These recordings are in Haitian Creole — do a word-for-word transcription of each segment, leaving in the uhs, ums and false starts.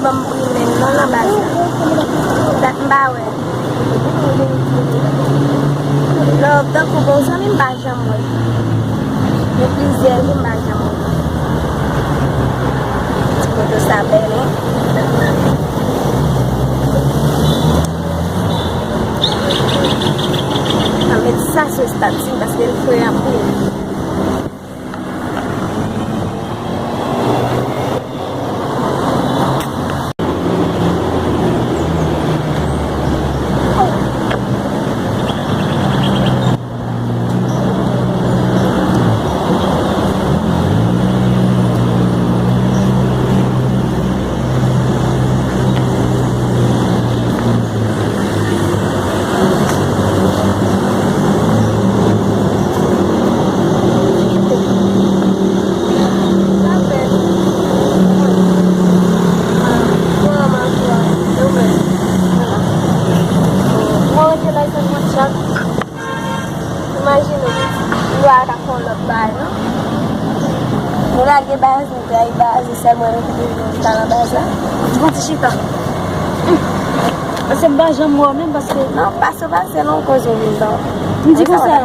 Ban m pri menm non nan baz la. Dat m pa wè. Love tankou bon zanmi m pa janm wè. Gen plizyè jou m pa janm wè. Ti foto sa bèl, wi. Mwen met sa sou estati paske l fre anpil. Mwen rete la, se mwen chak. Imajine, nou a ka fè yon lòt bagay, non? Nou lage baz, nou trayi baz, e sèlman nou ki te vin chita nan baz la. Yon ti chita. Paske m pa janm wè w menm, paske. Non, pase, pase, non, koze w vin ba. M di konsa.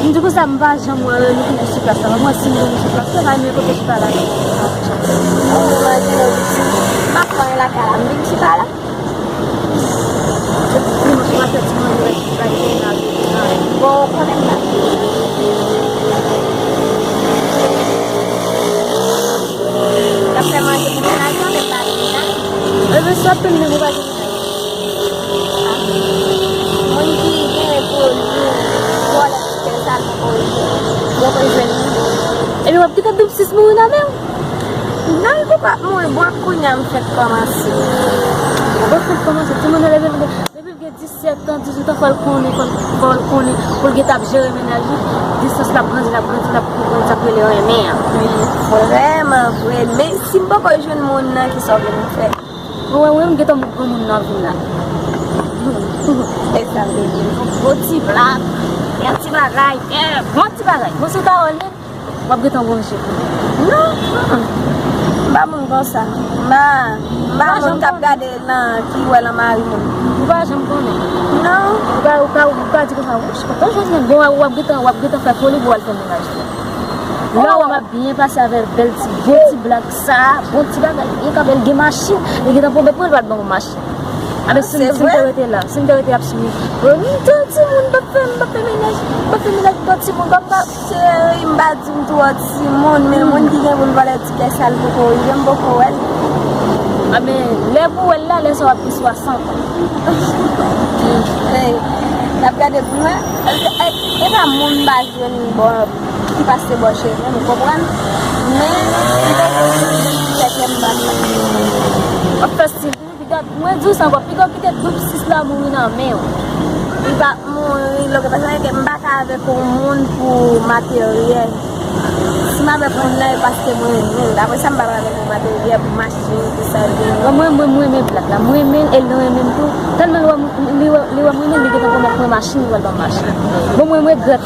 M di konsa, m pa janm wè nou vin sou plas la. Mwen, si m vin sou plas la, pa renmen kote chita la. Oh, imajine, m pa fè anyen lakay la, m vin chita la. Dimanch maten, ti mwen, yo bay fè nan. Bon, konnen m la. Y ap fè manje pou mennaj lan, men m pa gen mennaj. Ebyen, si w ap tann li, ou pa gen mennaj. Ah. Moun ki gen pou li vòlè ti kè sa l poko jwenn. Yo poko jwenn li. Ebyen, w ap kite doub sis mouri nan men w? Non, li poko ap mouri, bon, kounye a m fèk kòmanse. Ou fèk kòmanse, timoun nan leve, depi l gen disèt an, dizuit an, fò l konnen, fò l, fò l konnen, pou l gentan ap jere mennaj li. Distans l ap grandi, l ap grandi, l ap konprann sa k rele renmen an. Wi, vrèman vre. Men si m poko jwenn moun nan, kisa w vle m fè? Ou wè, ou wè, m gentan granmoun nan vin la. E sa vle di, yon gwo ti blak, yon ti bagay, yon bon ti bagay. Bon, se pawòl li. W ap gentan wonje pou li. Non, mm, mm. M pa moun konsa. M pa, m pa moun k ap gade nan ki wè nan mari moun. Ou pa janm konnen. Non. Ou pa, ou pa, ou pa di konsa, wouch, tonton Josmèn, bon, w ap gentan, w ap gentan fè foli pou w al fè mennaj li. Lè w wè m ap byen pase avè l, bèl ti, bon ti blak sa, bon ti bagay, byen kanpe, l gen machin, li gentan pwomèt mwen l pral ban mwen machin. Anben, si m, si m te rete la, si m te rete ap swiv. M twò timoun, m p ap fè, m p ap fè mennaj, m p ap fè mennaj, m twò timoun, kòm m pa. Cheri, m pa di m twò timoun, men moun ki gen pou l vòlè ti kè sa l poko rive, m poko wè l. Anben, lè pou w wè l la, lè sa w ap gen swasant an. Ey, n ap gade pou nou wè. E, e, e pa moun m pa jwenn bò ki pase bò cheve m, ou konprann? Men, m te gen yon ti kè m pa fè. W ap fè stil. Piga, mwen di w sa ankò, piga w kite doub sis la mouri nan men w. Li p ap mouri, lòk, paske m pa ka avèk yon moun pou materyèl. Si m avèk moun nan, e paske mwen renmen l. Apre sa, m p ap avèk yon materyèl pou machin, pou sa l gen. Bon, mwen, mwen, mwen renmen blak la. Mwen renmen l, e l renmen m tou. Tèlman li wè m, li wè, li wè m renmen l, li gentan pwomèt mwen machin, li pral ban m machin. Bon, mwen, mwen regrèt.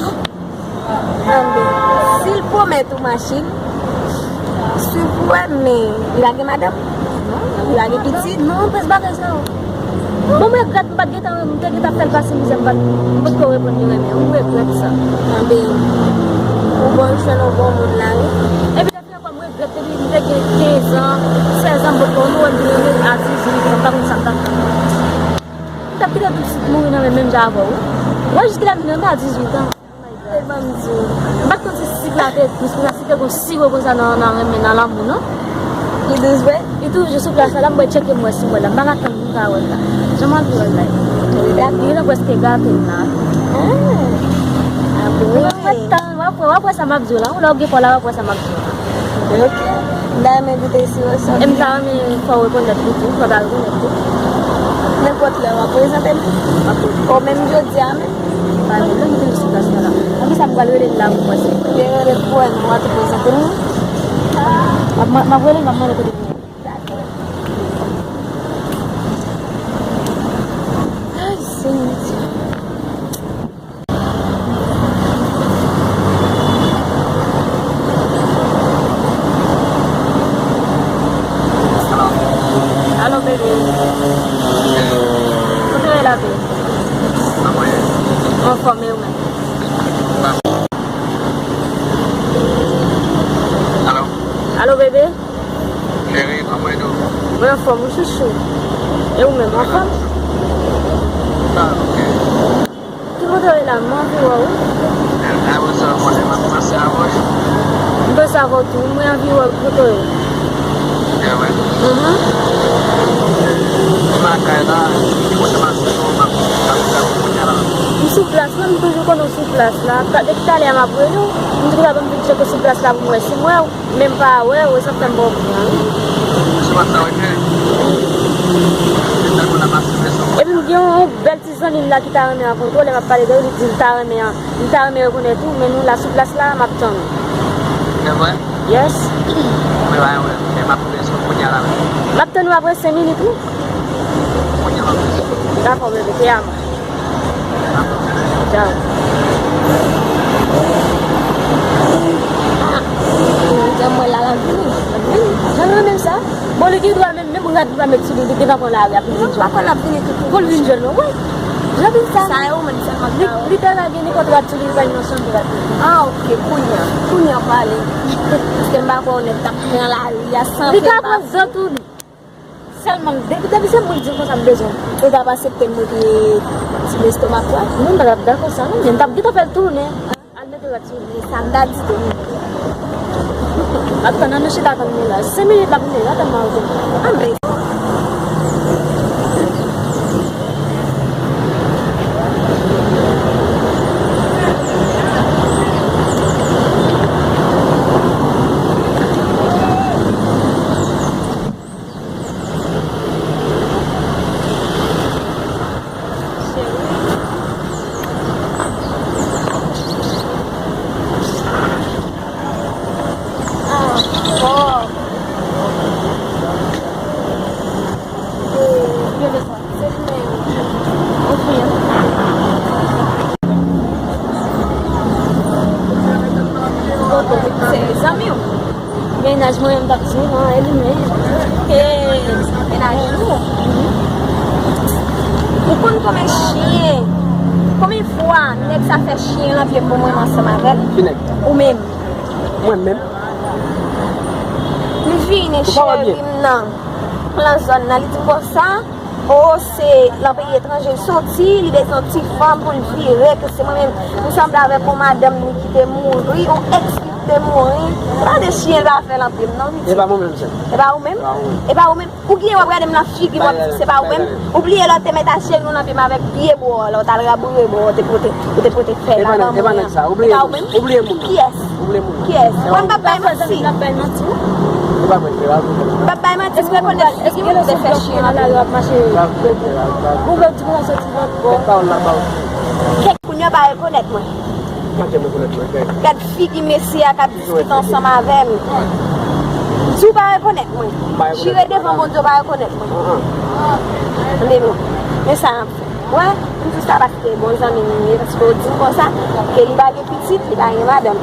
Anben, si l pwomèt ou machin, si w pwomèt, men li pa gen madanm? Li pa gen pitit? Non, prens bagay sa yo. Bon, mwen regrèt, m pa t gentan, m te gentan fè l pase mizè, m pa t, m pa t ko reponn li renmen. Mwen regrèt sa. Anben, ou bon jwenn yon bon moun la, wi. Epi, dèfyè ankò, mwen regrèt, depi m te gen kenz an, sèz an, m potko, nou wè m vin renmen a dizuit an, m pa konn sa m t ap fè. M t ap kite tout sik mouri nan men menm jan avè w, wi. Wè, jiskilè m vin renmen a dizuit an. Ban m di w. M pa t konn si sik la te dous konsa, si te gon siwo konsa nan, nan renmen, nan lanmou, non. Li dous vre? Li toujou sou plas la, m bwè tcheke m wè si m wè l la. M pa ka tann pou m ka wè l la. Jan m anvi wè l la. Li gentan prèske gate m la. Ah. Ah, bon. W ap wè, w ap wè, w ap wè sa m ap di w la. Lè w gen kò la, w ap wè sa m ap di w la. Ok. M ta renmen goute siwo sa. E m ta renmen fè w rekonèt li tou, fè w ta rekonèt li. Nenpòt lè w ap prezante m. Ou menm jodi a menm. Pa gen lè m te sou plas la. Poukisa m pral rele l la pou mwen se? Li rele pou wè nou, w a tou prezante nou. M ap, m ap rele l, m ap mande kote pou mwen. Ay, Senyè Dye. Anfòm, e ou menm? Alo. Alo, bebe? Cheri, kòman w ye? Mwen anfòm, wi, chouchou. E ou menm, anfòm? Ah, ok. Ki kote w ye la? Mwen anvi wè w, wi. Mwen panse avè w tou, mwen anvi wè w, ki kote w ye. Mhm. M sou plas la, m toujou konnen w sou plas la. Depi talè a m ap rele w, m di konsa ban m vin tcheke sou plas la pou m wè si m wè w. Men m pa wè w, e sa k fè m pa w pran, wi. Epi m gen yon bèl ti zanmi m la ki ta renmen rankontre w, lè m ap pale de ou, li di l ta renmen, li ta renmen rekonèt ou, men nou la sou plas la, m ap tann ou. Se vre? Yes. Mwen pa wè, men m ap bezwen kounye a la menm. M ap tann ou apre senk minit, wi. Kounye a m ap bezwen. Dakò, bebe, te amo. Tchao. Janm wè l la, l ap vini. L ap vini. Jan renmen sa. Bon, li gen dwa menm, menm rad li pa met sou li, li gentan pran lari ap vin jwenn. Non, pa kwè l ap vini tout. Pou l vin jwenn nou, wi. Jan vin sa. Sa e ou menm sèlman ki pa wè. Li ta lage nenpòt rad sou li, li pa gen yon chanm rad. Ah, ok, kounye a. Kounye a pale. Paske m pa kwè w nèt t ap pran lari a san fè l pa. Li ka pran zòt ou li. Sèlman, depi, depi se moun di m konsa m bezwen. Ou t ap aksepte m mete ti lestomak la? Non, m pa t ap dakò sa, non. Men m t ap gentan fè l tounen. Al mete rad sou li. Sa m ta di tou. Ap tann, ann chita tann li la. Senk minit l ap vini, l ap tann mwen. Ann rete. Se zanmi w. Mennaj mwen menm t ap di w, non, e li menm. E mennaj ou? Ou konn konbyen chen, konbyen fwa nèg sa fè chen an pye pou mwen ansanm avè l? Ki nèg? Ou menm. Mwen menm? Li vini, cheri m nan, lan zòn nan, li di m konsa, o, se lan peyi etranje l soti, li bezwen yon ti fanm pou l vire, ke se mwen menm. M sanble avèk yon madanm li ki te mouri, yon èks li ki te mouri. Gade chen l pa fè lan pye m non, pitit. E pa mwen menm, sè. E pa ou menm? E pa ou menm. Ou genyen w ap gade m lan figi m w ap di se pa ou menm. Ou bliye lè w te mèt al cheri w lan pye m avèk pye bò, lè w t al raboure bò, ou te pote, ou te pote fè la ban mwen an. E pa ou menm? Ou bliye moun nan. Kiyès? Ou bliye moun nan. Kiyès? Mwen m p ap bay manti. M p ap bay manti. M p ap bay manti, m rekonèt figi m te fè chen an. Kèk moun yo pa rekonèt mwen. Gad figi mesye a k ap diskite ansanm avè m. Di w pa rekonèt mwen. Jire devan Bondye w pa rekonèt mwen. Tande non. Men sa. Wè, m di sa paske bon zanmi m ye, paske w di m konsa, ke li pa gen pitit, li pa gen madanm.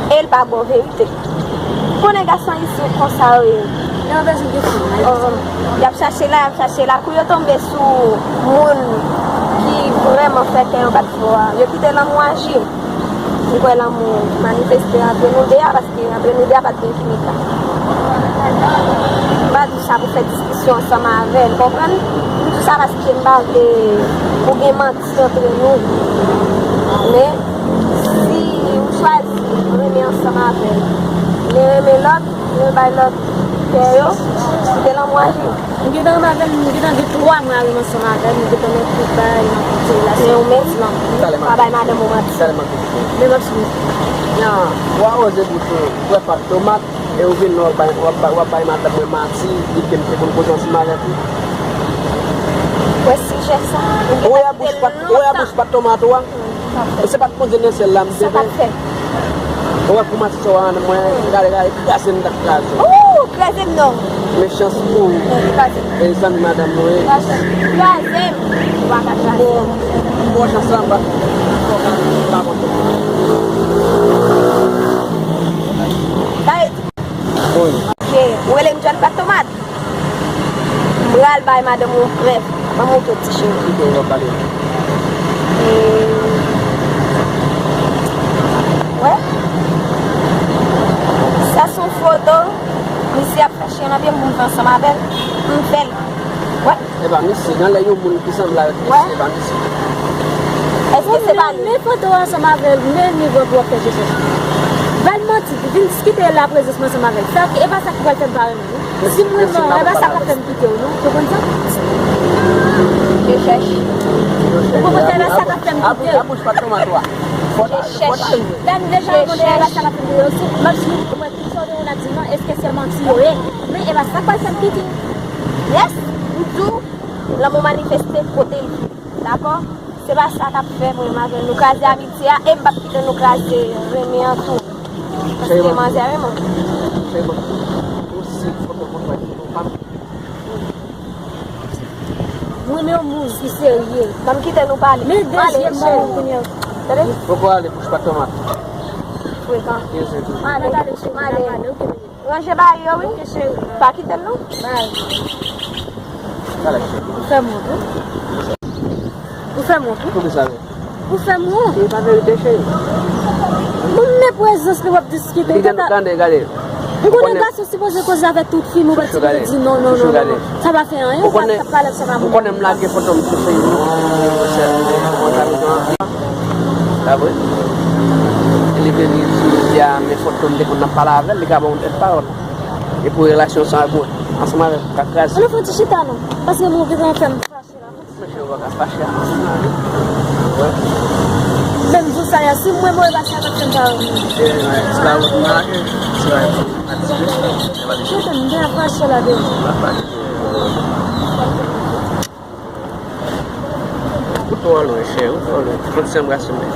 E l pa ba w verite. Konnen gason ayisyen konsa yo ye. Yo bezwen gen fanm. Oh, y ap chache la, y ap chache la. Kou yo tonbe sou moun ki vrèman fè kè yo bat fò a, yo kite lanmou aji. M kwè lanmou manifeste antre nou de a, paske antre nou de a pa t gen kimik la. M pa di sa pou fè diskisyon ansanm avè l, konprann? M di sa paske m pa vle pou gen manti antre nou. Men, si ou chwazi renmen ansanm avè l, men renmen lòt, men bay lòt kè yo, kite lanmou aji. M gentan renmen avè l, m gentan gen twa mwa renmen ansanm avè l, m gentan nan tout bagay, nan tout relasyon. Men ou menm, ou pa bay madanm ou manti. Men m ap swiv. Nan. Wa oze bouch ou, ou wè pat tomat, e ou vin la w ap bay, w ap bay, w ap bay madanm mwen manti, di ke m te konn koze ansanm avèk ou. Wè sijè sa. Ou wè bouch pat, ou wè bouch pat tomat ou a? E se pa t Bondye nan syèl la m te fè. Ou wè pou manti sa w a nan mwen, gade, gade, kraze m t ap kraze. Ooh, kraze m non. Mechans pou ou. Kraze m. E zanmi madanm mwen. Kraze m. Kraze m. Ou pa ka kraze m. Bon, bon, chans la, m pa, m pa konte. Gade. Bon. Ok, ou rele m John Pat Tomat. M pral bay madanm ou yon prèv. Ban m yon kèk ti cheri. Kite w ap pale. E, Ansanm avè l, m fè l. Wè. E pa misye, nan lè yon moun ki sanble avèk misye, e pa misye. Èske se pa li? Men foto ansanm avè l, men nivo pou w ap fè chèchè. Ba l manti, vin diskite la prezans mwen ansanm avè l. Sa, e pa sa ki pral fè m pa renmen w. Si m renmen w, e pa sa k ap fè m kite w, non. Ou konprann sa? Je cherche. Ou konprann sa? E pa sa k ap fè m kite w. Je cherche. Lè m deja abòne, e pa sa k ap fè m kite w. Si m ap suiv ou, mwen tout sa w te konn ap di m nan, espesyalman ti yo ye. Men e pa sa k pral fè m kite. Yes, m di w, lanmou manifeste kote l ye. Dakò? Se pa sa k ap fè mwen menm avè nou kraze amitye a, e m p ap kite nou kraze renmen an tou. Paske manzè renmen w. Mwen renmen yon moun ki serye. Ban m kite nou pale. Men dezyèm bagay kounye a. Tande? Poko ale, bouch pa tomat. Frekan. Ale, ale. Ranje bagay yo, wi. Pa kite l, non. Ou fè m wont, wi. Ou fè m wont, wi. Ou fè m wont. Ou pa verite, cheri. Moun men prezans li w ap diskite. Tande, gade. M konnen gason sipoze koze avèk tout fi, men ou pa sipoze di non, non, non, non. Sa pa fè anyen, ou pa, sa pa lè, sa pa bon. Ou konnen m lage foto m sou Facebook. Sa vre. Li vle di sou medya, men foto m te konn ap pale avè l, li ka ban yon tèt pawòl. E pou relasyon sa ak mwen, ansanm avèk ou ka kraze. Ann fè yon ti chita non, paske mwen gentan fè m fache la. Mesye, ou pa ka fache ak moun nan, wi. Menm jou sa a, si mwen move pase avèk tèm sa yo. Ti la ou mare, ti la ou mare. Chita, m te ap fache la deja. Ou twò lwen, chè, ou twò lwen. Fò ti anbrase mwen.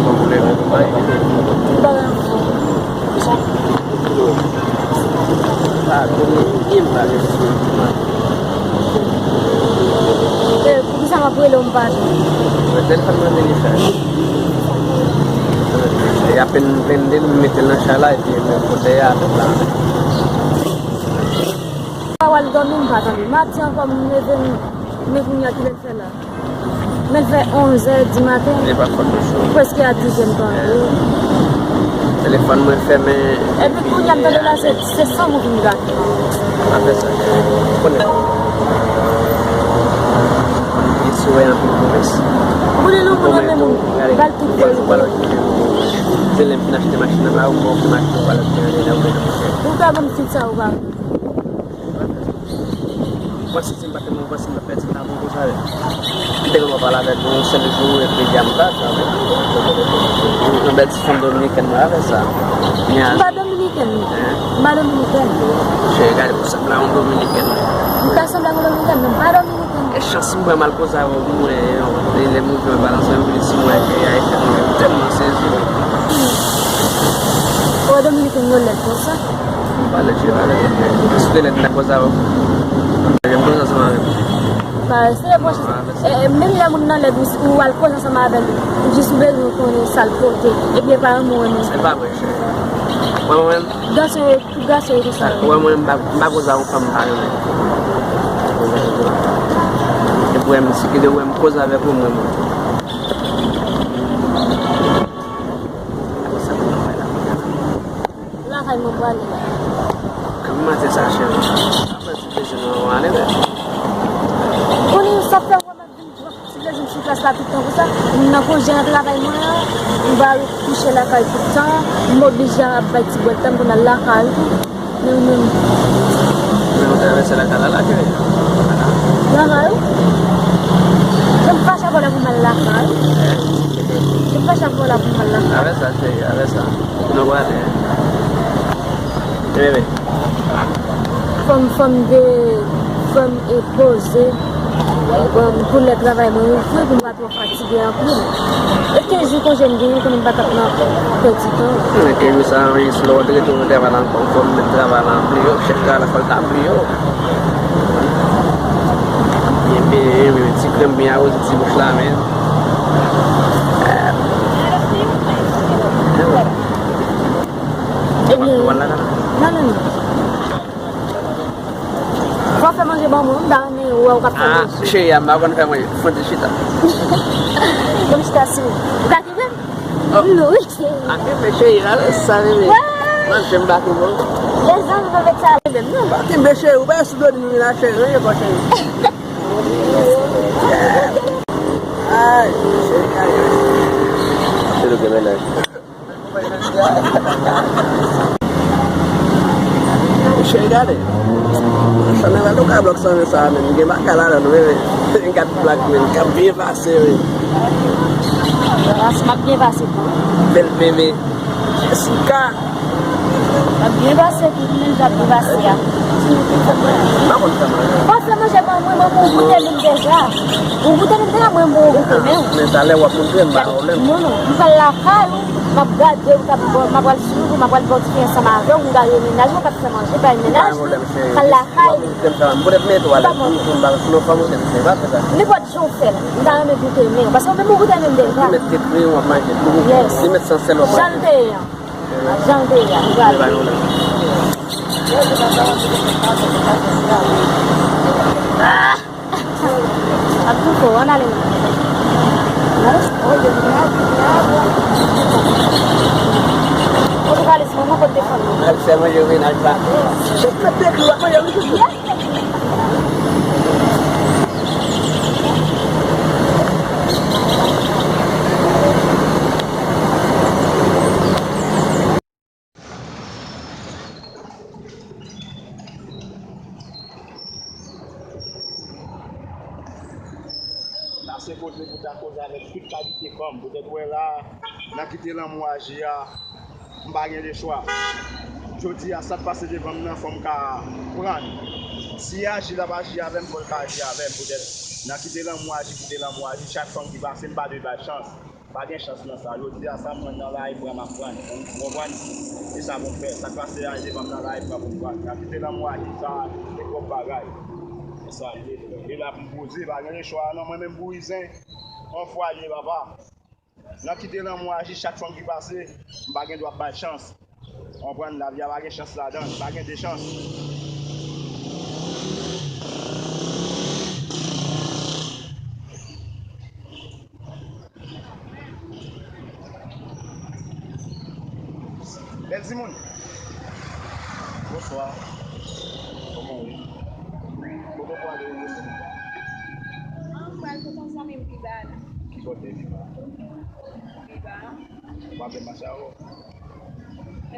Bon, pou leve pou mwen. Pa konnen, m pa gen sou. E, poukisa m ap rele w, m pa jwenn? Mwen telefòn mwen vini fè. E apèn m plende l, m mete l nan chay la, epi men kote a, tout la. Pa w al dòmi, m pa tande. Maten ankò, m leve, m, men kounye a ki lè l fè la. Men l fè onz è di maten. E pa fòt mwen, cheri. Prèske a diz è m tande. Telefòn mwen fèmen. Epi kounye a m tande la, se, se sanm ou vin gate. Pa fè sa, cheri. Ou konnen. Li sou wè anpil pwomès. Ou konnen lè yon moun renmen moun, ba l tout verite. Se lè m fin achte machin nan la, ou fè machin nan pa lòt gen anyen la, ou gen nan machin. Ou ka ban m fit sa ou pa vle. Ou panse si m pa te mouri, ou panse m t ap pèdi tan pou konsa? M te gentan pale avèk ou yon sèl jou, epi li di a m pa sa. Yon bèl ti fanm dominikèn, mwen avè sa. M pa dominikèn. M pa dominikèn. Cheri, gade pou sanble a yon dominikèn. M ka sanble ak yon dominikèn, men m pa dominikèn. E chans m pran m al koze avè w pou mwen, e lè m rive mwen pale ansanm, m vin di mwen ke Ayisyen mwen tèlman sezi. Ou wè dominikèn yo lèd konsa? M pa lèd, cheri, pa lèd. Si w te lèd, m t ap koze avè w. Jan m koze ansanm avè w. Ba, se le pwochen. E, e, menm lè moun nan lèd, ou, ou al koze ansanm avè l, ou jis ou bezwen konnen sa l pote. Epi e pa renmen w renmen. Se pa vre, cheri. Mwen, mwen menm. Gason yo, tout gason yo konsa. Ou wè mwen, m pa, m pa koze avè yon fanm m pa renmen. Epi w wè m, si kite w wè m koze avèk ou, mwen, mwen. Lakay mwen prale la. Kòman se sa, cheri? Apre ti plezi nou ale, men. Konnen sa fè w ap vin pran ti plezi m sou plas la tout tan konsa. M nan konje nan travay mwen an, m pa ret kouche lakay tout tan, m oblije ap bay ti bwèt tan m pou m al lakay tou. Men ou menm? Men ou travèse lakay la, lakay. Lakay ou? Jan m fache avè w la pou m al lakay. Jan m fache avè w la pou m al lakay. Avè sa, cheri, avè sa. Nou prale. Bebe. Fò m, fò m de, fò m e poze. Bon, pou lè travay mwen ouvri, pou m pa twò fatige anpil. E kenz jou konje m genyen, konnen m pa t ap nan pèdi tan. Men kenz jou sa, wi, si lè w retourne travay la ankò, fò m met travay la pi wo, chèf travay la fò l ta pi wo. Byen, byen, byen, ti krèm byen awoze ti bouch la, men. Ebyen, non, non, non. Fò w fè manje ban mwen, m ta renmen wè w k ap fè manje. Ah, cheri a, m pa konn fè manje. Fon ti chita. Fon ti chita sou. Ou ka kenbe m? Wi, cheri. Ak men cheri, la, sa, bebe. Wè. Manje m pa kenbe w. Lèzanmi, pa met sa menm, non. Pa kenbe cheri, ou pa sou do nou la, cheri, non, cheri. Ay, cheri, ay. Se nou gen mennaj. Cheri, gade. Chanèl la, nou ka blòk sanzè sa a menm. Gen bagay ladan nou, bebe. Gad blak menm, k ap byen pase, wi. Ras m ap byen pase tou. Bèl bebe. Jessica. M ap byen pase tou, menm jan ap byen pase a. Pa konn fè manje. Pa fè manje ban mwen, mwen, mwen goute menm deja. Ou goute menm deja, mwen, mwen goute menm. Men talè w ap montre m, pa pwoblèm. Non, non, m pral lakay ou, m ap gade ou, m ap, m ap pral swiv ou, m ap pral ba w ti fen ansanm avè w, m gade mennaj ou k ap fè manje, bay mennaj ou, m pral lakay ou. Mwen te mete w alèz pou, pou m ba w sou fanm ou te mete, pa fè sa. Nenpòt jan w fè l, m ta renmen goute men w, paske w menm ou goute men m deja. Li met tet kreyon w ap manje tou. Yes. Li met san sèl w ap manje. Jan l te ye an. Jan l te ye an. Li ba nou la. Ah! Ap toufe w, ann ale non. Ou te pale sou mwen, kote fanmi. Al fè manje mennaj la. Chèf fèt te ekri w ap manje wi. Sa se kote pou ta koze avèk tout kalite fanm. Poutèt ou wè la, nan kite lanmou aji a, m pa gen lechwa. Jodi a, sa k pase devan m nan, fò m ka pran. Si aji l ap aji avè m, fò l ka aji avè m. Poutèt nan kite lanmou aji, kite lanmou aji, chak fanm ki pase, m pa dwe bay chans. Pa gen chans nan sa. Jodi a, sa m jwenn nan lavi pran, m ap pran. Ou konprann? E sa pou m fè. Sa k pase aji devan m nan lavi pran pou m pran. Nan kite lanmou aji sa, se twòp bagay. E sa l ye. E la pou m poze, pa gen lechwa non, mwen menm Bourizyen, on fwa l ye, papa. Nan kite lanmou aji, chak fanm ki pase, m pa gen dwa ap bay chans. Konprann, lavi a pa gen chans ladan l, pa gen de chans. Bèl timoun. Bonswa. Kòman w ye? Kote w prale ou ye? An, m pral kote yon zanmi m pi ba la. Ki kote pi ba? Pi ba. Ou pa vle mache avè w?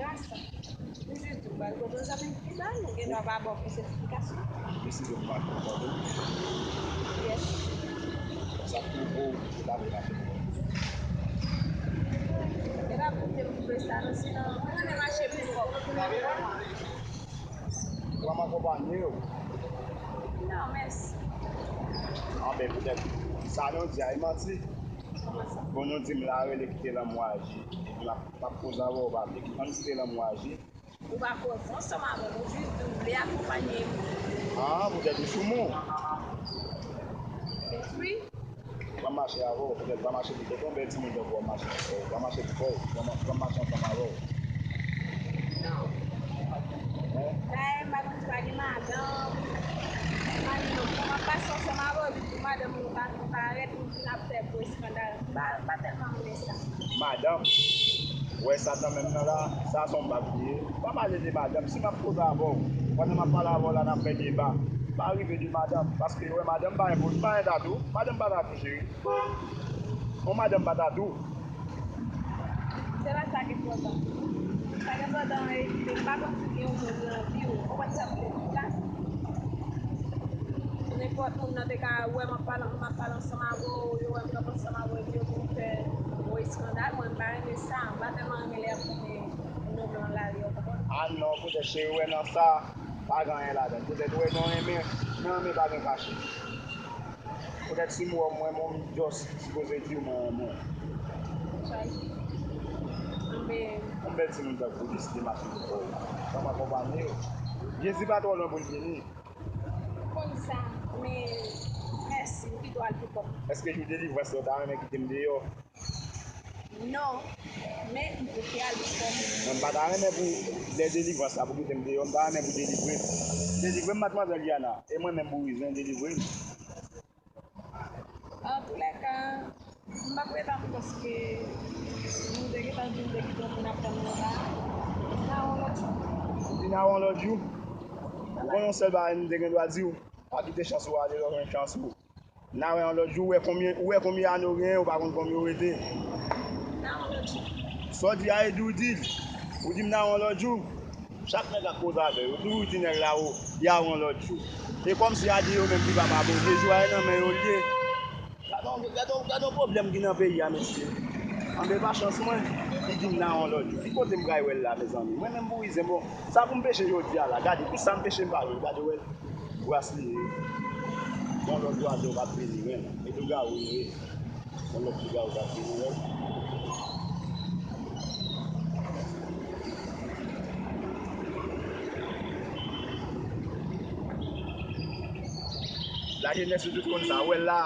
Rasta. M jis di w pral kote yon zanmi m pi ba, nou gen dwa pa ba w plis esplikasyon. Deside m pa konprann ou. Yes. Sa k pwouve w ou ta vle mache pou ou. E pa pou m te pwouve sa non, sinon m renmen mache pi fò. Pran m akonpanye w. Non, mèsi. Anben, poutèt sa nou di a, e manti. Kòman sa? Bon, nou di m la rele kite lanmou aji. Epi m ap, m ap koze avè w, pa vle. Ann kite lanmou aji. Ou pa koze ansanm avè m, ou jis di w vle akonpanye m. Ah, poutèt ou sou mou. Wi. Pa mache avè w, poutèt pa mache poutèt yon bèl timoun tankou w ap mache avè w. Pa mache pou kò w, pa ma-, pa mache ansanm avè w. Non. Hein? Dayè, m pa konn si w pa gen madanm. M pa gen non. Bon, m ap pase ansanm avè w, epi pou madanm ou pa vin parèt, ou vin ap fè gwo eskandal. M pa, m pa tèlman renmen sa. Madanm? Ou wè Satan menm nan la, sa se yon bab li ye. Pa pale de madanm. Si m ap koze avè w, pandan m ap pale avè w la, n ap fè deba. Pa rive de madanm, paske ou wè madanm pa enpòtan, pa gen dadou. Madanm pa dadou, cheri. Yon madanm pa dadou. Se pa sa k enpòtan. Sa k enpòtan, e, se pa konn si gen yon moun nan vi w. Ou konprann sa m vle di la? Nenpòt moun nan te ka wè m ap pale, m ap pale ansanm avè w, yo wè m kanpe ansanm avè w, epi yo vin fè yon eskandal. Mwen, m pa renmen sa. M pa tèlman renmen lè y ap tounen nonm lan lari, w konprann? Ah non, poutèt cheri, ou wè nan sa, pa gen anyen ladan l. Poutèt ou wè nan renmen, nan renmen pa gen kache. Poutèt si m wè w, m renmen w, m just sipoze di w mwen renmen w. Chay. Anben. Yon bèl timoun tankou w deside mache pou kò w. Ban m akonpanye w. Jezi pa twò lwen pou l vini. M konn sa, men mèsi, m pito al pou kò m. Èske jou delivrans la, w ta renmen kite m deyò? Non, men m prefere al pou kò m. Mwen, m pa ta renmen pou lè delivrans la pou kite m deyò, m ta renmen pou delivre m. Delivre m, madmwazèl Liana, e mwen menm Bourizyen, delivre m. Antoulèka, M p ap rete ankò paske nou te gentan di m te kite yon moun ap tann mwen la. N a wè yon lòt jou. Ou di n a wè yon lòt jou? Ou konnen yon sèl bagay m te gen dwa di w. Pa kite chans ou ale lè w jwenn chans ou. N a wè yon lòt jou, ou wè konbyen, ou wè konbyen ane w genyen, ou pa konn konbyen w rete. N a wè yon lòt jou. Sa w di a, e di w di l. Ou di m n a wè yon lòt jou. Chak nèg ak koze avè yo. Toujou di nèg la, o, y a wè yon lòt jou. E kòmsi a di yo menm ki papa Bondye, jou a e nan men yo l ye. Gade yon, gade yon, gade yon pwoblèm ki nan peyi a, mesye. Anben, pa chans mwen, li di m n a yon lòt jou. Ki kote m pral wè l la, mezanmi? Mwen menm Bouwizen, bon, sa pou m peche jodi a la? Gade, tout sa m peche m pa jwenn. Gade, wè l. Bras li ye. Yon lòt dwazè k ap vini, men. E lougawou li ye. Yon lòt lougawou k ap vini, men. Lajenès, nou tout konn sa. Ou wè l la,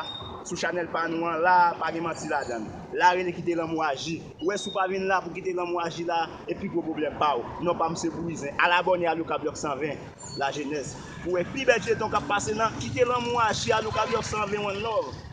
sou chanèl pa nou an la, pa gen manti ladan l. La rele Kite Lanmou Aji. Ou wè, si w pa vin la pou Kite Lanmou Aji la, e pi gwo pwoblèm pa w. Non pa m se Bouwizen. Al abòne a Louka Block san ven, Lajenès, pou w wè pi bèl feyton k ap pase nan Kite Lanmou Aji a Louka Block san ven, One Love.